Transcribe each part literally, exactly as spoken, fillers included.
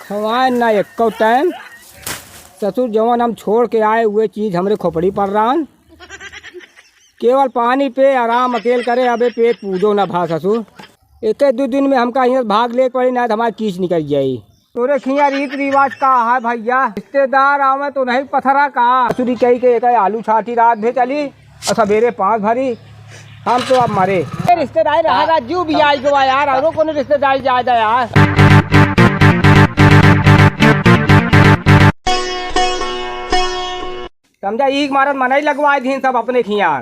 खवाए ना एक्को टाइम। ससुर जवन हम छोड़ के आए, उहे चीज हमरे खोपड़ी पर रहन। केवल पानी पे आराम अकेल करे, अबे पेट पूजो ना भा ससुर। एके दू दिन में हमका हियाँ से भाग ले पड़ी, ना तो हमार कीच निकल जाई। तोरे खियाँ रीत रिवाज का है भइया? रिश्तेदार आवे तो नहीं पथरा का? ससुरी कही के एक आलू छाटी रात भे चली और सबेरे पाँच भरी। हम तो अब मरे। ए, रिश्तेदार रहा, रहा, जीव भी आई गवा यार, औरो कोनो रिश्तेदार जाए दा यार। समझा, ईख मारत मनई लगवाए दीन सब अपने खियाँ।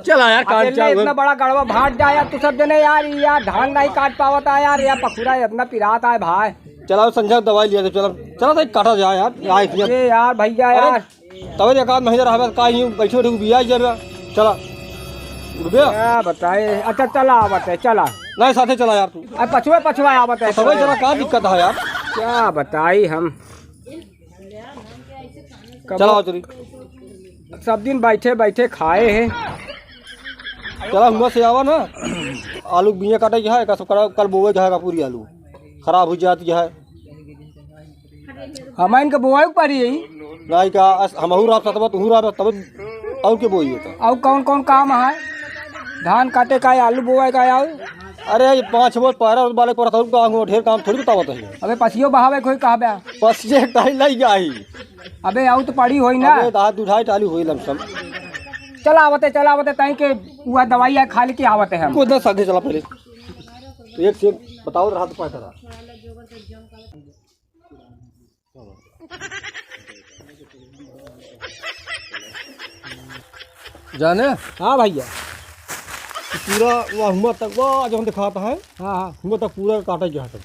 चला यार, काम अकेले चाल इतना बड़ा गड़वा भाट जा यार, तू सब जने यार, ई यार धान नहीं काट पावत है यार, यार पखुरा इतना पिरात है भाई। चला संझा दवाई लिया तो चला, चला तो काटा जाए यार, आए खियाँ। ए यार भइया अरे, यार। तबे एक आध महीना रहबे, का ही बैठे बैठे बिया जब चला। रुपया? क्या बताए? अच्छा, चला आवत है, चला। नहीं, साथे चला यार तू। अरे, पछुआ, पछुआ आवत है। तो तबे जरा का दिक्कत है यार? क्या बताई हम? कब चला, चली। सब दिन बैठे, बैठे खाए हैं। चला, हुआँ से आवा ना। आलू के बिया काटे के है, का सब करा, कल बोवे के है का पूरी आलू। खराब हो जाती है। हमाइन के बोआई पड़ी है। नहीं का, अस-, हमहू राब सतबा, तुहू राब सतबा, और के बोई है तो? और कौन कौन काम है? धान काटे का, आलू बोआई का, और? अरे, ये पाँच बोझ पहरा वाले पर तो का हुआ, ढेर काम थोड़ी बतावत है। अबे, पसियो बहावे कोई कहबे? पसिये टाइल लग जाई। अबे, आऊ तो पड़ी होई ना। अबे, दहा दुढ़ाई टाली होई लमसम। चला आवते, चला आवते, ताई के वह दवाई है, खा लेके आवते हैं हम। कुछ ना, साथे चला पहले। तो एक से एक बताओ रहा तो पाता रहा। जाने? हाँ भइया। पूरा वह हुआँ तक, वह जौन दिखाता है, हाँ, हाँ। हुआँ तक पूरा काटा गया है।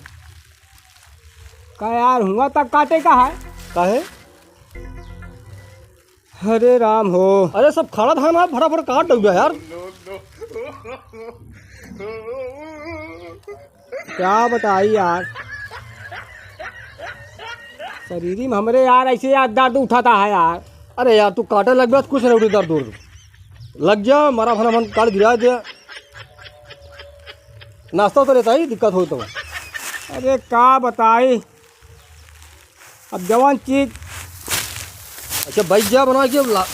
का यार, हुआँ तक काटे का है? काहे? अरे राम हो। अरे सब खड़ा धान है, फटाफट काट दउगा यार। क्या बताई यार, शरीरी में हमरे यार ऐसे यार दर्द उठाता है यार। अरे यार, तू काटे लग गया, कुछ नहीं उठी दर्द उर्द। लग जा, मरा भला मन काट गिरा दे। नाश्ता तो लेता ही, दिक्कत हो तो। अरे का बताई, अब जवान चीज। अच्छा, बैठ जा बना के ला-,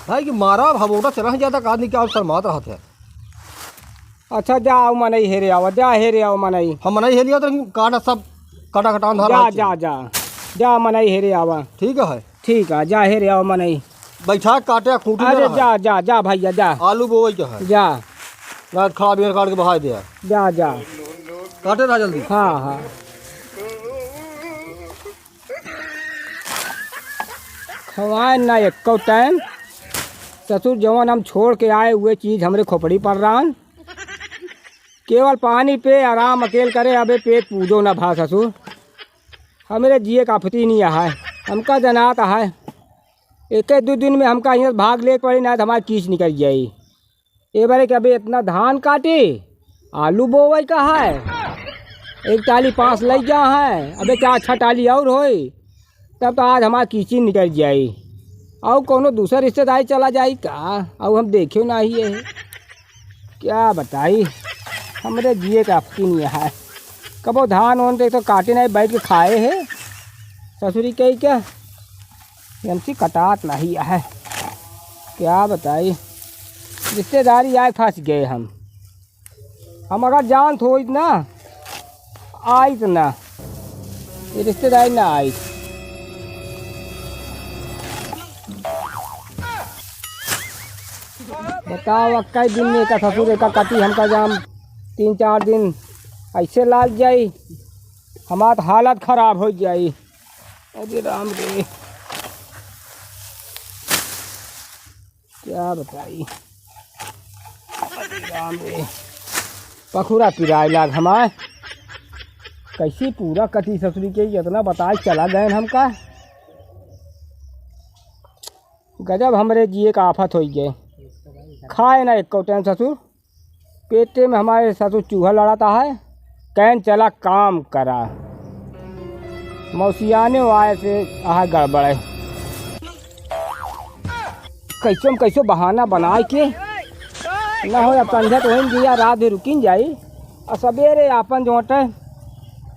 भाई कि मारा भगोटा चला जाता, का आदमी क्या शर्मात रहत है। अच्छा, जा, आओ मनई हेरे आवा, जा हेरे आओ मनई। हम मनई हेरे आओ, तो काटा सब, काटा कटान धार जा, रहत है। जा, जा, जा मनई हेरे आवा। ठीक है। ठीक है, जा हेरे आवा मनई। बैठा काटे खूंटी में अरे रहा। जा, जा, जा भइया, जा। आलू बोवई के है। जा। रात खड़ा बियर काट के बहाई दे। जा, जा। काटे रहा जल्दी। हाँ, हाँ। खवाए ना एक्को टाइम। ससुर जवन हम छोड़ के आए, उहे चीज हमरे खोपड़ी पर रहन। केवल पानी पे आराम अकेल करे, अबे पेट पूजो ना भा ससुर। हमरे जिए का आफती नहीं है, हमका जनात है। एके दू दिन में हमका हियाँ से भाग ले पड़ी, ना तो हमार कीच निकल जाई। ए बारे के अबे इतना धान काटी, आलू बोवई का है, एक टाली पाँच लग गया है, अबे चार छह टाली और होई, तब तो आज हमार कीची निकल जाई। और कौनो दूसर रिश्तेदारी चला जाई का? और हम देखे ना ही है। क्या बताई, हमरे जिए का आफती नहीं है। कबो धान ओन देख तो काटे नहीं, बैठ के खाए है। ससुरी कही क्या, हमसे कटात नहीं है। क्या बताई, रिश्तेदारी आए फंस गए हम। हम अगर जानत होइत ना, आइत ना, ये रिश्तेदारी ना आइत। बताओ, अब कई दिन में एका ससुर एका कटी हमका जाम, तीन चार दिन ऐसे लाग जाई, हमार तो हालत खराब हो जाई। अरे राम रे, क्या बताई, अरे राम रे, पखुरा पिराए लाग हमार। कैसी पूरा कटी ससुरी के, इतना बताए चला गए हमका। गजब हमरे जिए का आफत होई गए। खाए ना एको टाइम ससुर, पेटे में हमारे ससुर चूहा लड़ाता है। कैन चला काम करा, मौसियाने आए से आहा गड़बड़ है। कैसो न कैसो बहाना बनाए के ना हो, अब संझा तो होइन गया, रात भी रुकिन जाई और सबेरे आपन जोटे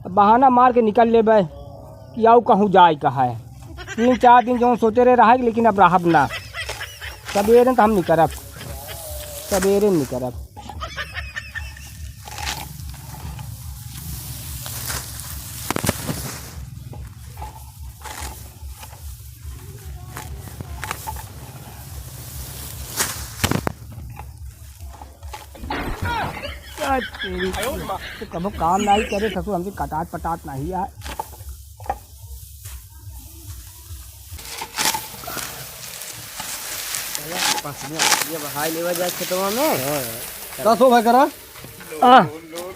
बहाना मार के निकल लेबे कि आऊ कहूँ जाए का है। तीन चार दिन जौन सोचे रहे रहा, लेकिन अब रहब ना। सबेरे त हम निकरब, सबेरे निकरब। क्या तेरी, तो कबो काम नाहीं करे ससुर, हमसे कटात पटात नाहीं आए। पसलिया, पसलिया बहाई लेवा जाए खेतवा में। हाँ। का सो भाई करा? आ,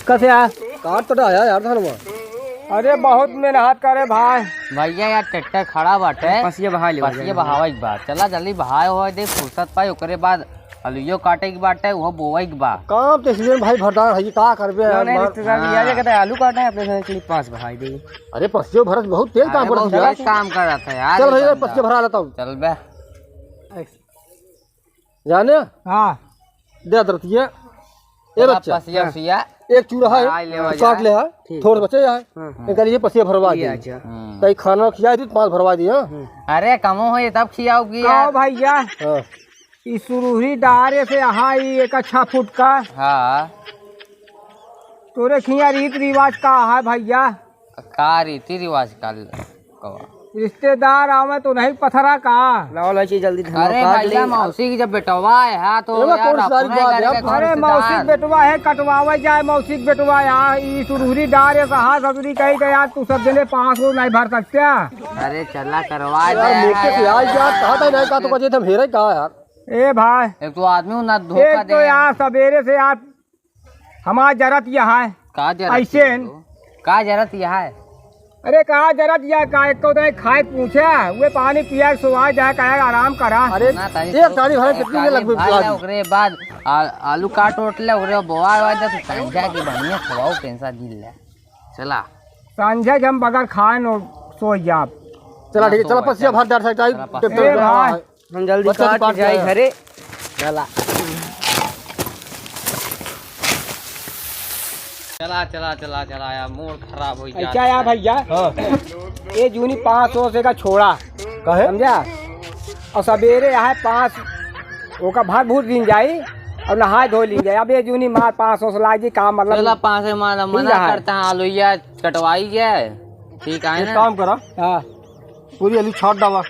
कसे आ? काट तो आया यार धनवा। अरे बहुत मेहनत करे भाई। भैया यार ट्रैक्टर खड़ा बाटे। पसिया बहाई लेवा पसिया जाए। बहावे के बा। चला जल्दी बहाए होए दे, फुर्सत पाई, ओकरे बाद अलुइयो काटे के बाटे, उहो बोवे के बा। काम तो सीजन भाई भरदार है, ये का करबे यार, नहीं, मार। रिश्तेदार भी आ जाए, हाँ। कहते आलू काटे हैं अपने घर के लिए, पाँच बहाई दे। अरे पसियो भरत बहुत तेज काम अरे करत बहुत है यार। तेज काम करत है यार, चल भैया, एकदम पसिया भरा लेता हूँ। चल बे। जाने? हाँ। दे दरतिया। ए चला बच्चा। पसिया उसिया। एक चूरा है, हाँ, ले आ काट जा। ले है। ठीक। थोड़ा बचे है। हाँ। इनका लिए पसिया भरवा ये दी। अच्छा। हम्म। तई खाना खिया दी, पाँच भरवा दी, हाँ। हम्म। अरे कमो हो ये तब खियाओगी कहो यार। भैया। हाँ। ई सुरुही डारे से अहा ई एक अच्छा फुटका। हाँ। तोरे खिया रीत रिवाज का है भैया? का रीति रिवाज का ल-, कवा? रिश्तेदार आवे तो नहीं पथरा का? लाओ लाओ चीज जल्दी धनवा अरे काट भैया, ले। मौसी की जब बेटवा है, हाँ, तो एमे यार, कौन सी सारी अपने बात घर है? के कौन अरे रिश्तेदार? मौसी के बेटवा है, कटवावे जाए मौसी के बेटवा यार, ई सुरहुरी डार है, सहा ससुरी कही के यार, तू सब जने पाँच सौ नहीं भर सकते? अरे चला करवा यार, दे लेके से यार। आई यार, कहा था नहीं, कहा तो कहे थे, हम हेरे का यार? ए भाई, एक तो आदमी ना धोखा एक दे तो यार। यार, सबेरे से यार, हमार जरत यह है। का जरत ऐसे यह है? का जरत यह है? अरे, का जरत यह का? एक तो नहीं खाए पूछे, वे पानी पिया, सोआ जाए, कहे आराम करा। अरे, ना, तानी एक तो थाली भरे एक कितनी थाली लग भर पिला ले, दी? ओकरे बाद आ-, आलू काट ओट ले, ओकरे बोआ हुआ दे, तो संझा की बढ़िया खवाओ, टेंशन दी ले। चला। संझा के हम बगैर खाए नो सो जाब। चला, ठीक है, चला, सो पसिया भाई, भर डार सकता है, चला, पसिया। ट्रैक्टर ए भाई, भाई। हम जल्दी बच्चा काट के काट जाए दिया। घरे। चला। चला, चला, चला, चला यार, मूड खराब हो गया। अच्छा यार भैया, हाँ। ये जूनी पाँच सौ से का छोड़ा, काहे? समझा? और सबेरे यहाँ पाँच, ओका भात भूत दिन जाई और नहाए धो ली जाए। अब ये जूनी मार पाँच सौ से लागी काम, मतलब चला, पाँच सौ मार, ठीक मना है। करता है, आलू या कटवाई जाए, ठीक है एक ना? काम करा, हाँ। पूरी आलू छाट डावा।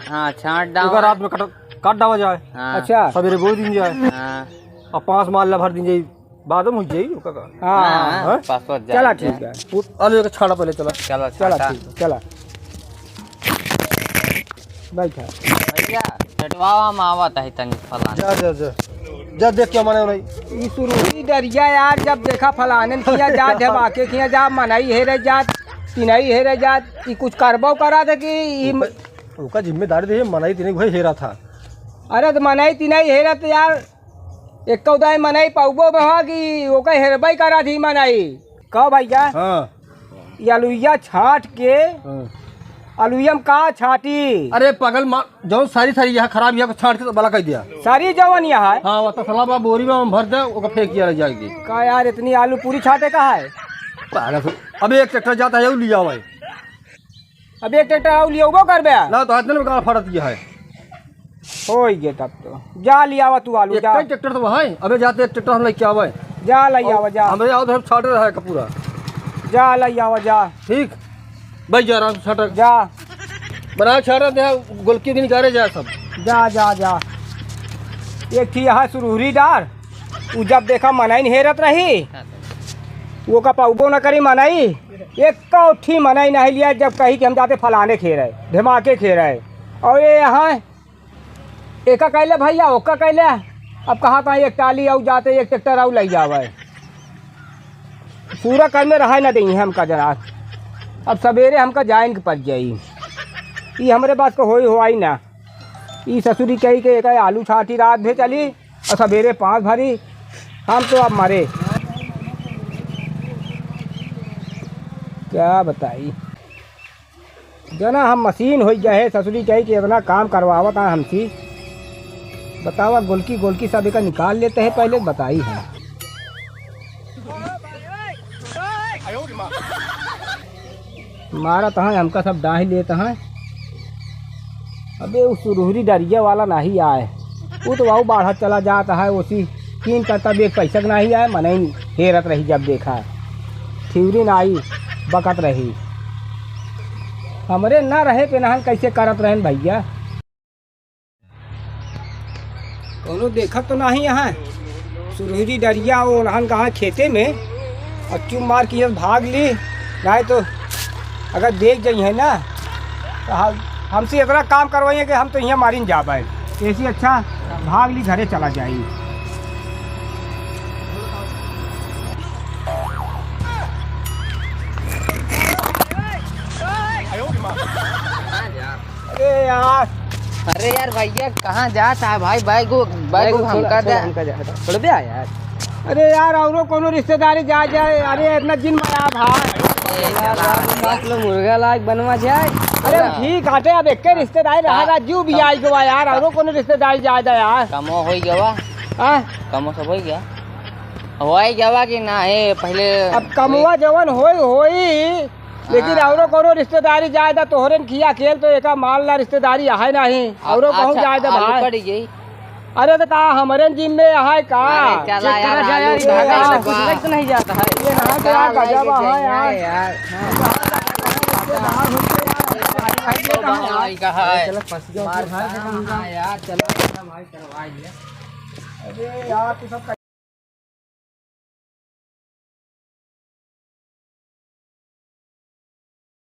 हाँ, छाट डावा। ओकर रात में कट, काट डावा जाए। हाँ। अच्छा। सबेरे बोई दिन जाए। हाँ। और पाँच माल ला भर दिन जाए, बाद में हो जाए, ओका का। हाँ, हाँ, हाँ। हाँ, पाँच सौ जाए। चला, ठीक है। वो आलू एक छाड़ा पहले, चला। चला, चला, छाटा। ठीक है, चला। बैठा। भैया, चटवावा में आवत है तनी फलाना। जा, जा, जा। जा देख के मने नहीं। ई सुरहुरी डरिया यार, जब देखा फलाने किया जा, धमाके किया जा, मनई हेरे जात, तिनई हेरे जात, ई कुछ करबो करा दे कि ई ओका, ओका जिम्मेदारी दे, मनई तिनई वही हेरा था। अरे तो मनई तिनई हेरा तो यार, एक उदाई मनई पाउबो में हो कि ओका हेरबई करा थी मनई। कहो भैया। हाँ। ये अलुइया छाट के, हाँ। अलुइया में का छाटी? अरे पागल मा-, जौन सारी, सारी यहाँ खराब, यहाँ छाट के तो भला कर दिया। सारी जवन यहाँ है? हाँ, वो तसला बा, बोरी में हम भर दे, ओका फेंक दिया जाएगी। का यार, इतनी आलू पूरी छाटे का है? पागल से। अबे एक ट्रैक्टर जाता है, वो लिया हुआ है। अबे एक ट्रैक्टर आउ लिया, वो कर बे। ना, तो हाथ में गाड़ फाड़त गया है। होई गे तब तो। जा लियावा तू आलू, एक जा। कई ट्रैक्टर तो है, अबे जाते एक ट्रैक्टर हम लेके आवे। जा लियावा, जा। हमरे आओ तो हम छाट रहा है का पूरा। जा लियावा, जा। ठीक, भाई जा रहा हूँ छाटक। जा। बना छाटा दे, गोलकी दिन गारे जा सब। जा, जा, जा। एक थी यहाँ सुरहुरी डार, उ जब देखा मनई नहीं हेरत रही, वो का पाउबो न करी मनई, एक कौठी मनई नहीं लिया, जब कही कि हम जाते फलाने खेरे, धमाके खेरे। और ये यहाँ एका कहले भैया, ओका कहले, अब कहा था एक टाली आऊ जाते, एक ट्रैक्टर आऊ लई जावे। पूरा कर में रहा न देई हमका जरा। अब सबेरे हमका जाइन के पड़ जाई। ई हमरे पास को होई होई ना। ई ससुरी कही के एक आलू छाटी रात भे चली और सबेरे पाँच भरी। हम तो अब मरे। क्या बताई? जना हम मशीन होई गए है, ससुरी कही कि इतना काम करवावत है हमसे। बतावा, गोलकी, गोलकी सब एका निकाल लेते हैं, पहले बताई है। मारत हैं, हमका सब डाँहि लेत हैं। अबे, उ सुरहुरी डरिया वाला नाहीं आए, उ तो वाऊ बाढ़त चला जात है, ओसी तीन पत्ता बेग पैसा के नाहीं आए, मनई हेरत रही, जब देखा थिउरी नाई बकत रही। हमरे ना रहे पे नहन कैसे करत रहेन भइया। कौनो देखत तो नाहीं यहाँ। सुरहुरी डरिया वो नहन कहाँ खेते में, और चुप मार के ये भाग ली, नाहीं तो अगर देख जाई है ना, तो हम, हमसे इतना काम करवाइए कि हम तो यहाँ मारिन जाबे। ऐसी अच्छा भाग ली, घरे चला जाई। अरे यार। अरे यार भइया, कहाँ जात है भाई? बैग वो, बैग वो हमका दे। छोड़ बे यार। अरे यार, औरो कौनो रिश्तेदारी जा जाए। अरे इतना दिन में आया भाई। बात लो, मुर्गा लाग बनवा जाए। अरे ठीक हटे, अब एक रिश्तेदारी रहा, राजू भी आई गवा यार, औरो कौनो रिश्तेदारी जा जाए यार। कमो होई गवा। हाँ? कमो सब होई गया। होई गवा कि ना, ए, पहले अब कमवा जवन होई, होई। लेकिन हाँ। औरो कौनो रिश्तेदारी जाए दा तोहरे न खिया खेल तो एका माल ना रिश्तेदारी आहे नाही। औरो कहूँ अच्छा, जाए दा आलू भाई। कट गई। अरे तो का हमरे न जिम में आहे का? अरे चला चेक यार, करा जाए आलू यार, कट भागा गई। कुछ लेके तो नहीं जाता है। ये नहा के यार गजब है यार। यार। भाई का है। चला फंस गया। मार का है यार, चला भाई करवा ले। अरे यार तू सब